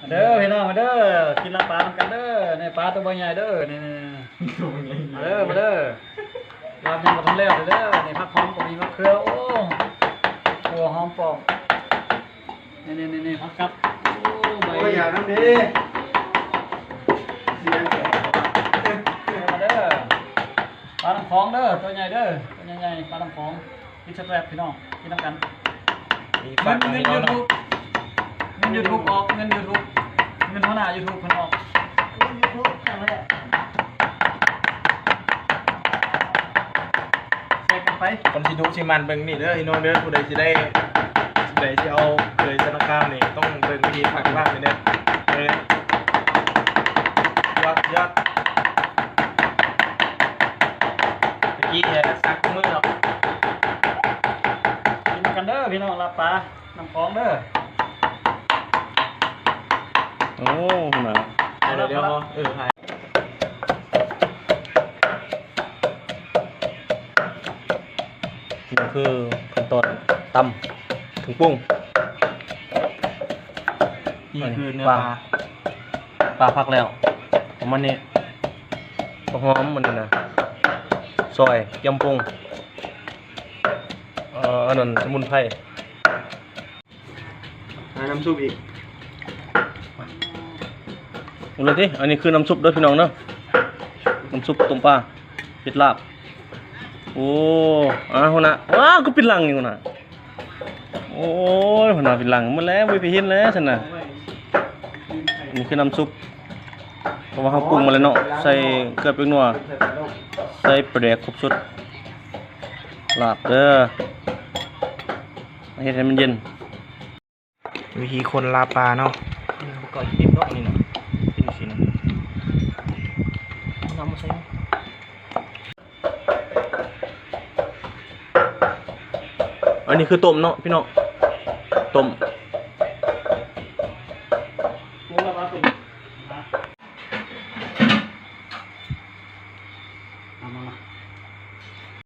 ມາເດີພີ່ນ້ອງ ມາເດີ ກິນລາບປານຳກັນເດີ. ນີ້ປາໂຕບັກໃຫຍ່ເດີ ນີ້ໆ ມາເດີ ມາເດີ. ລາບຍັງບໍ່ທັນແລ້ວເດີ. ນີ້ຜັກຫອມກໍມີ ມະເຂືອ ໂອ້ ຫົວຫອມປ້ອມ ນີ້ໆໆ ຜັກກັດ ໂອ້ ໃບ ໂອ້ຍ ຢ່ານຳເດ້ ເສຍແຂກ ມາເດີ. ປານ້ຳຂອງເດີ ໂຕໃຫຍ່ເດີ ໂຕໃຫຍ່ໆ ປານ້ຳຂອງ. ກິນແຊບໆ ພີ່ນ້ອງ ກິນນຳກັນ. ມີຝາກ ເງິນ ເງິນຢູທູບ ເງິນຢູທູບອອກ ເງິນຢູທູບ ເງິນຫົວໜ້າຢູທູບເພິ່ນອອກ. ຢູທູບຄັ້ງແລກ ແຊກກັນໄປ. ຄັນຊິດຸຊິໝັ່ນເບິ່ງນີ້ເດີພີ່ນ້ອງເດີ. ຜູ້ໃດຊິໄດ້ ຜູ້ໃດຊິເອົາເຄີຍສາລະຄາມນີ້ ຕ້ອງເບິ່ງວິທີຜັກລ້າງນີ້ເດີ. ເອີ ຍອດ ຍອດ. ຕະກີ້ແທ້ ສັກມື້ເນາະ. ກິນນຳກັນເດີພີ່ນ້ອງ ລາບປານ້ຳຂອງເດີ. ໂອ້ ພຸ້ນນະ ເອົາແລ້ວ ເອົາແລ້ວ ເອີ ຖ່າຍ. ນີ້ຄືຂັ້ນຕອນຕຳເຄື່ອງປຸງ. ນີ້ຄືເນື້ອປາ ປາ ປາຜັກແລ້ວ ປະມານນີ້. ກະຫອມ ອັນນີ້ນະ ຊອຍ ກຽມປຸງ ເອີ ອັນນັ້ນສະໝຸນໄພ. ຫານ້ຳຊຸບອີກ. ເອົາເລີຍຕິ ອັນນີ້ຄືນ້ຳຊຸບເດີພີ່ນ້ອງເດີ ນ້ຳຊຸບຕົ້ມປາ ເຮັດລາບ. ໂອ້ ອາ ຫົວໜ້າ ວ້າວ ຄືປິດຫຼັງຢູ່ຫັ້ນນະ. ໂອ້ຍ ຫົວໜ້າປິດຫຼັງໝົດແລ້ວ ບໍ່ໄປເຫັນແລ້ວຊັ້ນນະ. ນີ້ຄືນ້ຳຊຸບ ເພາະວ່າເຮົາປຸງມາແລ້ວເນາະ ໃສ່ເກືອ ແປ້ງນົວ ໃສ່ປາແດກຄົບຊຸດ. ລາບເດີ ເຮັດໃຫ້ມັນເຢັນ. ວິທີຄົນລາບປາເນາະ ບໍ່ກ່ອຍກິນດິບດອກ ອັນນີ້ນະ ເປັນຈັ່ງຊີ້ນະ. ເອົາມາໃສ່ ອັນນີ້ຄືຕົ້ມເນາະພີ່ນ້ອງ ຕົ້ມ.